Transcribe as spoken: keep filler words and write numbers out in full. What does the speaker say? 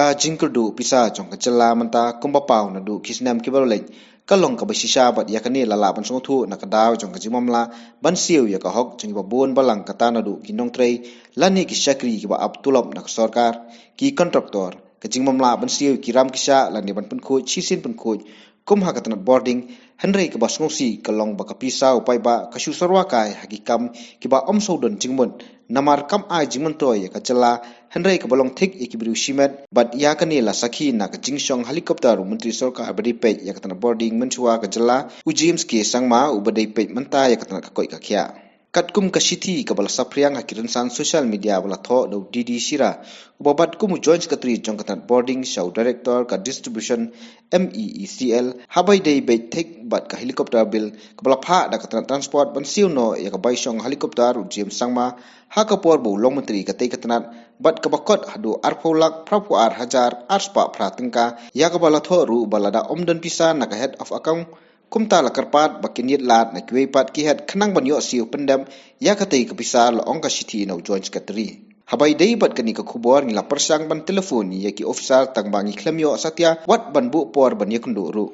Ka jingkyrduh pisa jong ka jylla mynta kumba paw naduh ki snem kiba la leit ka long kaba shisha bad ïa kane la lah ban sngewthuh na ka daw jong ka jingmamla ban siew ïa ka hok jong kiba bun balang kata naduh ki nongtrei lane ki shakri kiba ap tulop na ka sorkar, ki kontraktor, ka jingmamla ban siew ki ram ki shah lane ban pynkhuid shisien pynkhuid kum ha ka tnat bording, hynrei kaba sngewsih ka long ba ka pisa u paidbah ka shu syrwa kai ha ki kam kiba ym sngewdon jingmut namar kam ai jingmyntoi ïa ka jylla, hynrei kaba long thik ïa ki briew shimet bad ïa kane la sakhi na ka jingshong helicopter u Myntri Sorkar ba dei peit ïa ka tnat bording mynshuwa ka jylla u James K Sangma uba dei peit mynta ïa ka tnat ka koit ka khiah. Katkum ka shithi kaba la saphriang ha ki rynsan social media ba la thoh da u D D Shira uba bat kum u Joint Secretary jong ka tnat bording sha u Director ka Distribution M E E C L, haba ïadei beit thik bad ka helicopter bill kaba la phah da ka tnat transport ban siew noh ïa ka bai shong helicopter u James Sangma ha ka por ba u long myntri katei ka tnat bad kaba kot haduh arphew lak phraphew ar hajar arspah phra tyngka, ïa kaba la thoh ruh ba lada ym don pisa na ka head of account kumta la kyrpad ba kin ïit lad na kiwei pat ki head khnang ban ïoh siew pyndep ïa katei ka pisa, la ong ka shithi na u Joint Secretary. Haba ïadei bad kane ka khubor ngi la pyrshang ban telephone ïa ki officer tang ba ngi khlem ïoh satia wat ban buh por ban ïakynduh ruh.